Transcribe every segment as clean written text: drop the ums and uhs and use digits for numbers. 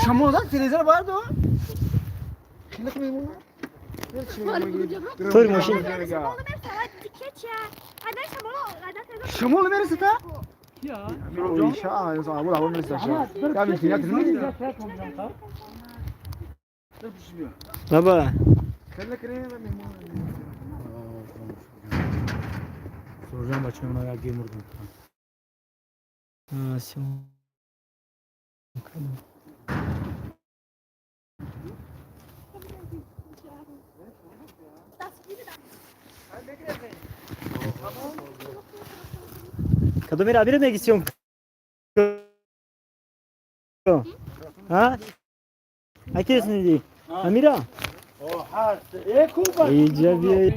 شما تلویزیون بردار. تور ماشین. شما میرسه تا؟ بابا. Soracağım bacım ona ya girmurdum. Ha, sim. Kadomir abi ne gidiyorsun? Ha? Herkesin dedi. Amira. İyice bir.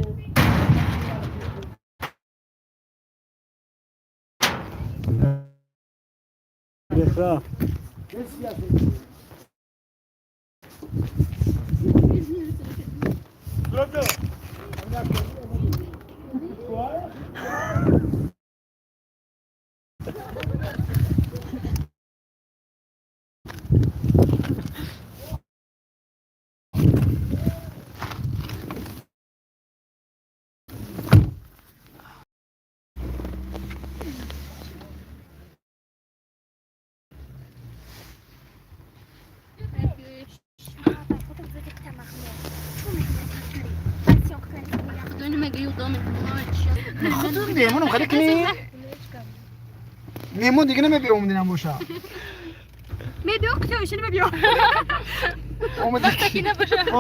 Бехра. خودتون مهمونم خیلی کنی مهمون دیگه نمیبیه اومدینم باشه میبیو کتوشن میبیو اومدی